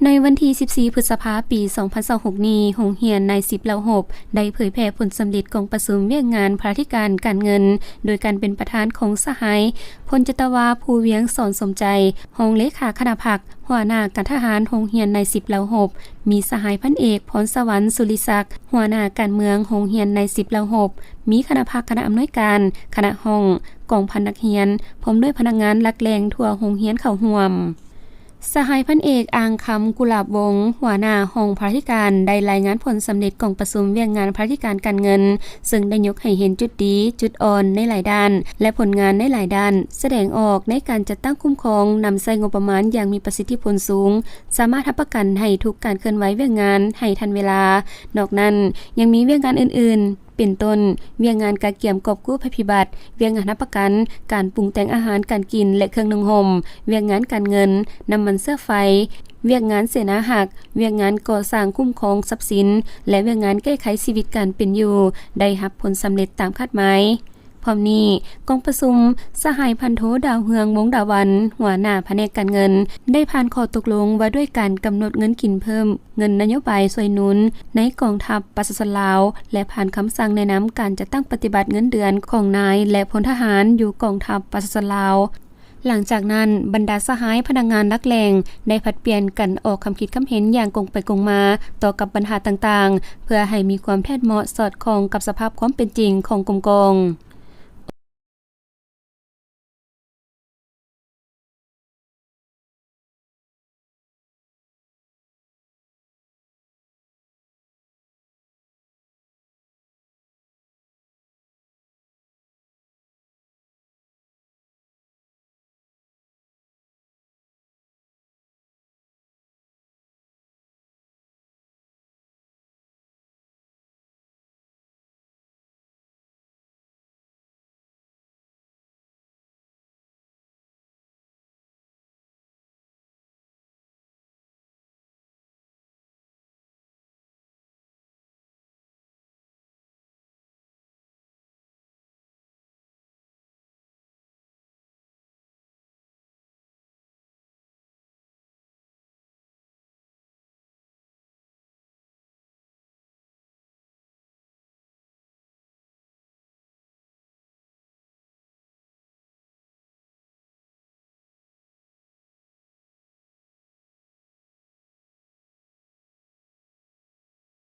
ໃນວັນທີສິບສີ່ ພຶດສະພາ ປີສອງພັນຊາວຫົກນີ້, ໂຮງຮຽນນາຍສິບເລົາຮົບ ໄດ້ເຜີຍແຜ່ຜົນສຳເລັດກອງປະຊຸມວຽກງານພະລາທິການການເງິນ ໂດຍການເປັນປະທານຂອງສະຫາຍ ພົນຈັດຕະວາ ພູວຽງ ສອນສົມໃຈ, ຮອງເລຂາຄະນະພັກ, ຫົວໜ້າການທະຫານໂຮງຮຽນນາຍສິບເລົາຮົບ, ມີສະຫາຍພັນເອກ ພອນສະຫວັນ ສຸລິສັກ, ຫົວໜ້າການເມືອງໂຮງຮຽນນາຍສິບເລົາຮົບ, ມີຄະນະພັກ, ຄະນະອຳນວຍການ, ຄະນະຫ້ອງ, ກອງພັນນັກຮຽນ, ພ້ອມດ້ວຍພະນັກງານຫຼັກແຫຼ່ງທົ່ວໂຮງຮຽນເຂົ້າຮ່ວມ. ສະຫາຍພັນເອກ ອ່າງຄຳ ກຸຫຼາບວົງ, ຫົວໜ້າຫ້ອງພະລາທິການ ໄດ້ລາຍງານຜົນສຳເລັດກອງປະຊຸມວຽກງານພະລາທິການການເງິນ, ເຊິ່ງໄດ້ຍົກໃຫ້ເຫັນຈຸດດີ, ຈຸດອ່ອນໃນຫຼາຍດ້ານ ແລະ ຜົນງານໃນຫຼາຍດ້ານ, ສະແດງອອກໃນການຈັດຕັ້ງຄຸ້ມຄອງ, ນຳໃຊ້ງົບປະມານຢ່າງມີປະສິດທິຜົນສູງ, ສາມາດຮັບປະກັນໃຫ້ທຸກການເຄື່ອນໄຫວວຽກງານໃຫ້ທັນເວລາ. ນອກນັ້ນ, ຍັງມີວຽກງານອື່ນໆ ເປັນຕົ້ນ ວຽກງານກະກຽມກອບກູ້ໄພພິບັດ, ວຽກງານຮັບປະກັນການປຸງແຕ່ງອາຫານການກິນ ແລະ ເຄື່ອງນຸ່ງຫົ່ມ, ວຽກງານການເງິນ, ນ້ຳມັນເຊື້ອໄຟ, ວຽກງານເສນາຮັກ, ວຽກງານກໍ່ສ້າງຄຸ້ມຄອງຊັບສິນ ແລະ ວຽກງານແກ້ໄຂຊີວິດການເປັນຢູ່ ໄດ້ຮັບຜົນສຳເລັດຕາມຄາດໝາຍ. ພ້ອມນີ້, ກອງປະຊຸມ ສະຫາຍພັນໂທ ດາວເຮືອງ ວົງດາວັນ, ຫົວໜ້າພະແນກການເງິນ ໄດ້ຜ່ານຂໍ້ຕົກລົງວ່າດ້ວຍການກຳນົດເງິນກິນເພີ່ມ ເງິນນະໂຍບາຍຊ່ວຍໜູນໃນກອງທັບປະຊາຊົນລາວ ແລະ ຜ່ານຄຳສັ່ງແນະນຳການຈັດຕັ້ງປະຕິບັດເງິນເດືອນຂອງນາຍ ແລະ ພົນທະຫານຢູ່ກອງທັບປະຊາຊົນລາວ. ຫຼັງຈາກນັ້ນ, ບັນດາສະຫາຍພະນັກງານຫຼັກແຫຼ່ງ ໄດ້ຜັດປ່ຽນກັນອອກຄຳຄິດຄຳເຫັນຢ່າງກົງໄປກົງມາຕໍ່ກັບບັນຫາຕ່າງໆ ເພື່ອໃຫ້ມີຄວາມແທດເໝາະສອດຄ່ອງກັບສະພາບຄວາມເປັນຈິງຂອງກົມກອງ.